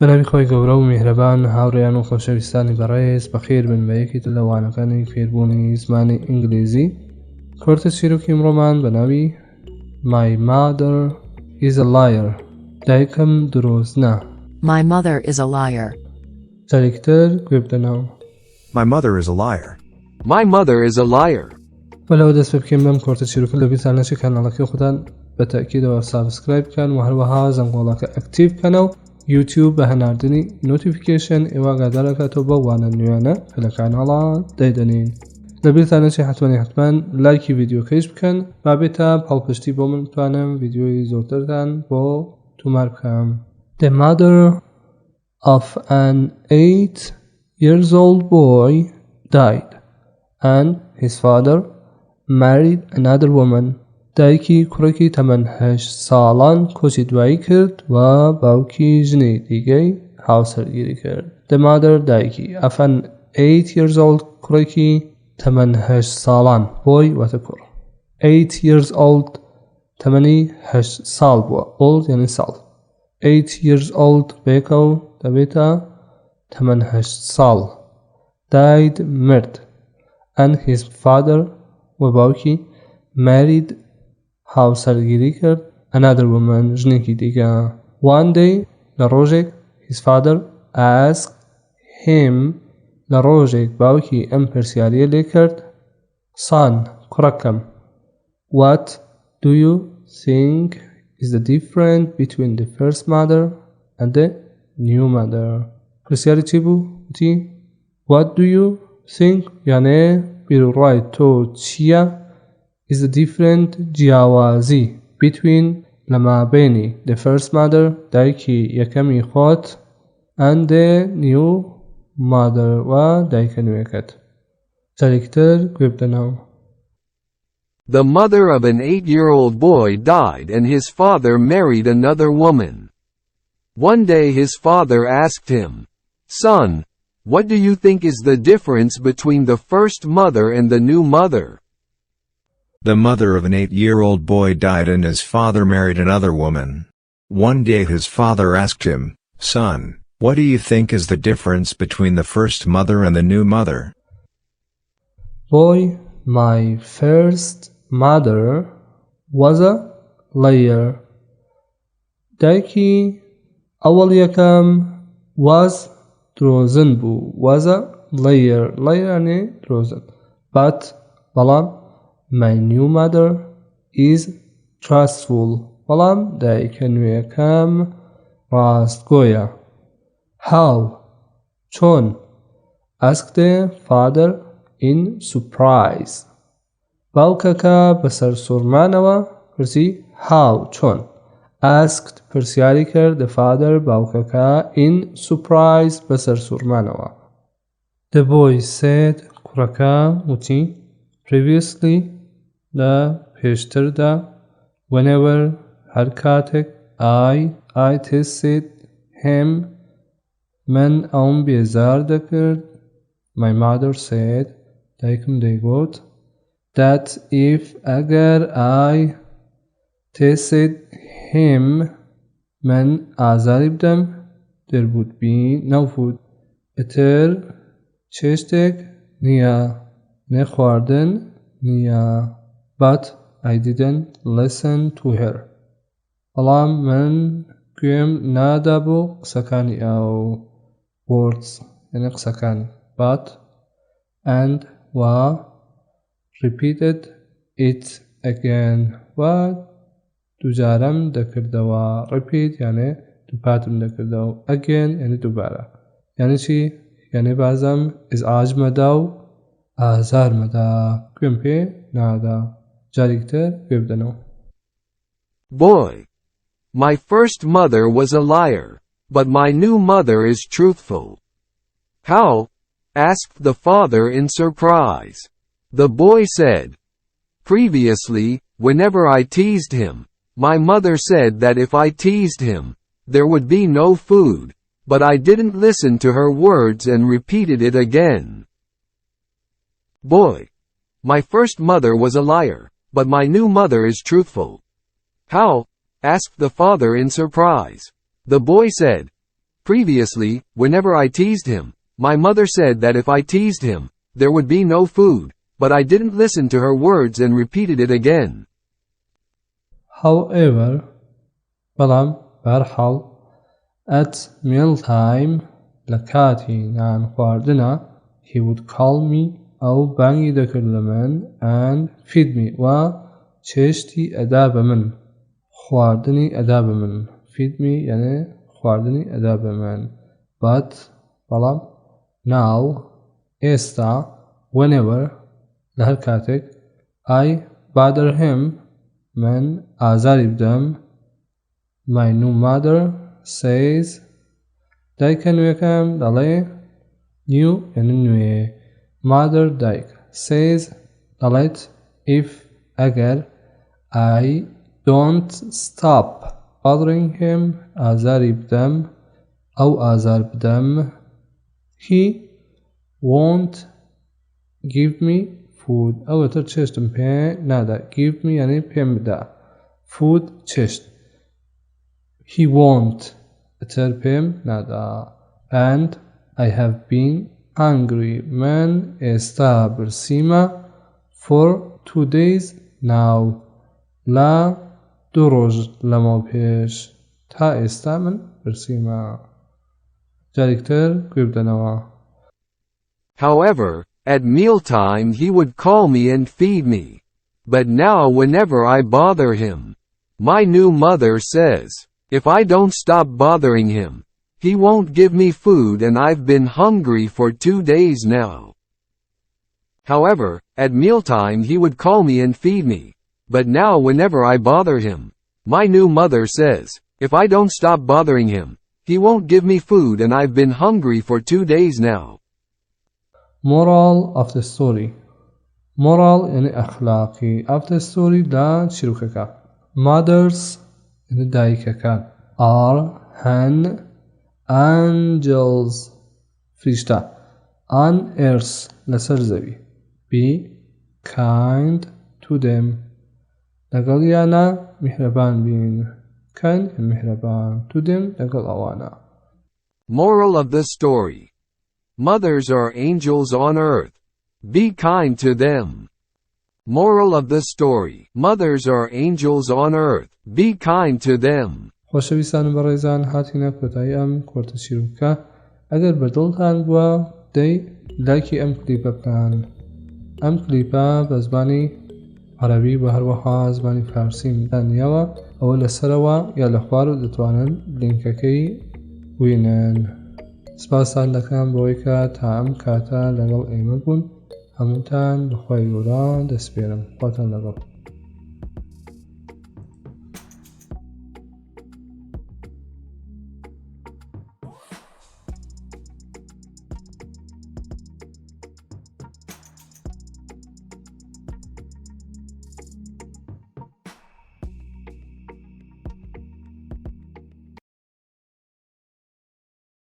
بەناوی خوای گەورە و میهرەبان هاوڕێیان و خۆشەویستانی بەڕێز بەخێر بن بە یەکێک لە وانەکانی فێربوونی زمانی ئینگلیزی کورتە چیرۆکی ئەمڕۆمان بە ناوی My mother is a liar دایکم درۆزنە. My mother is a liar. جارێکی تر گوێ بدەنەوە. My mother is a liar. My mother is a liar. بە لەوە دەست پێ بکەین بەم کۆرتە چیرۆکە لە بیرتان نەچێت کەناڵەکەی خۆتان بە تەئکیدەوە subscribe بکەن و هەروەها زەنگۆڵەکە active بکەنەوە یوتیوب بە هەناردنی notification ئێوە ئاگادار ئەکاتەوە بەو وانە نوێیانە کە لە کاناڵا دایدەنێین لە بیرتان نەچێت حتمەن حتمەن لایکی ڤیدیۆکەیش بکەن با بێتە پاڵپشتی بۆ من بتوانم ڤیدیۆی زۆرترتان بۆ تومار بکەم. The mother of an 8 years old boy died and his father married another woman دایکی کوڕێکی تەمەن هەشت ساڵان کۆچی دوایی کرد و باوکی ژنی دیگەی هاوسەرگیری کرد. The mother دایکی of an 8 years old کوڕێکی تەمەن هەشت ساڵان boy واتە کوڕ 8 years old تەمەنی هەشت ساڵ بووە old یعنی ساڵ 8 years old بەیەکەوە دەبێتە تەمەن هەشت ساڵ died مرد and his father و باوکی married هاوسەرگیری کرد another woman ژنێکی دیکە one day لە ڕۆژێک his father asked him لە ڕۆژێک باوکی ئەم پرسیاریە لێ کرد son کوڕەکەم what do you think is the difference between the first mother and the new mother پرسیاری چی بوو وتی what do you think یانێ بیروڕای تۆ چییە is the different جیاوازی between لە مابەینی the first mother دایکی یەکەمی خۆت and the new mother و دایکە نوێکەت جارێکی تر گوێ بدەنەوە. The mother of an 8-year-old boy died and his father married another woman. One day his father asked him, "Son, what do you think is the difference between the first mother and the new mother?" The mother of an 8-year-old boy died and his father married another woman. One day his father asked him, "Son, what do you think is the difference between the first mother and the new mother?" Boy, my first mother was a liar. دایکی ئەوەڵ یەکەم was درۆزن بوو was a liar liar یعنی درۆزن but بەڵام my new mother is trustful بەڵام دایکە نوێیەکەم ڕاستگۆیە how چۆن asked the father in surprise باوکەکە بەسەر سوڕمانەوە پرسی how چۆن asked پرسیاری کرد the father باوکەکە in surprise بەسەر سوڕمانەوە The boy said کوڕەکە وتی previously لە پێشتردا whenever هەر کاتێک I I tested him من ئەوم بێزار دەکرد My mother said دایکم دەیگوت that if ئەگەر I tested him من ئازاری بدەم there would be no food ئیتر چێشتێک نییە نێ خواردن نییە but I didn't listen to her بەڵام من گوێم نادا بۆ قسەکانی ئەو words یعنی قسەکانی but and و repeated it again و دووجارەم دەکردەوە repeat یعنی دووپاتم دەکردەوە again یعنی دووبارە یعنی چی یعنی بازم ئیزعاج مەدا و ئازار مەدا گوێم پێ نادا جارێکی تر گوێ بدەنەوە. Boy. My first mother was a liar, but my new mother is truthful. How? Asked the father in surprise. The boy said, "Previously, whenever I teased him, my mother said that if I teased him, there would be no food, but I didn't listen to her words and repeated it again." Boy. My first mother was a liar, but my new mother is truthful. How? Asked the father in surprise. The boy said, Previously, whenever I teased him, my mother said that if I teased him, there would be no food, but I didn't listen to her words and repeated it again. However, بەڵام بەهەرحاڵ At mealtime لە کاتی نان خواردنا He would call me ئەو بانگی دەکرد لە من and feed me و چێشتی ئەدا بە من خواردنی ئەدا بە من feed me یانێ خواردنی ئەدا بە من but بەڵام now ئێستا whenever لە هەر کاتێک I bother him من ئازاری بدەم My new mother says دایکە نوێکەم دەڵێ new یعنی نوێ mother دایک says دەڵێت if ئەگەر I don't stop bothering him ئازاری بدەم ئەو ئازار بدەم he won't give me food ئەوە تر چێشتم پێ نادا give me یعنی پێم بدە food چێشت he won't ئەتر پێم نادا and I have been hungry من ئێستا برسیمە for two days now لە دوو ڕۆژ لەمەو پێش تا ئێستا من برسیمە جارێکتر گوێ بدەنەوە. However, at mealtime he would call me and feed me. But now whenever I bother him, my new mother says, if I don't stop bothering him, he won't give me food and I've been hungry for 2 days now. However, at mealtime he would call me and feed me. But now whenever I bother him, my new mother says, if I don't stop bothering him, he won't give me food and I've been hungry for 2 days now. Moral of the story. Moral یعنی ئەخلاقی of the story لە چیرۆکەکە. Mothers یعنی دایکەکان are هەن angels فریشتە on earth لەسەر زەوی be kind to them لەگەڵیانە میهرەبان بین kind میهرەبان to them لەگەڵ ئەوانە. Moral of the story. Mothers are angels on earth. Be kind to them. Moral of the story. Mothers are angels on earth. Be kind to them. خۆشەویستان و بەڕێزان هاتینە کۆتایی ئەم کۆرتە چیرۆکە. ئەگەر بەدڵتان بووە دەی لایکی ئەم کلیپە بکەن. ئەم کلیپە بە زمانی عەرەبی و هەروەها زمانی فارسیم دانیاوە، ئەوە لەسەرەوە یا لە خوارەوە دەتوانن لینکەکەی بوینن. سپاستان دەکەم بەوەی کە تا ئەم کاتە لەگەڵ ئێمە بوون. هەمووتان بەخوای گەورە دەسپێرم. خواتان لەگەڵ.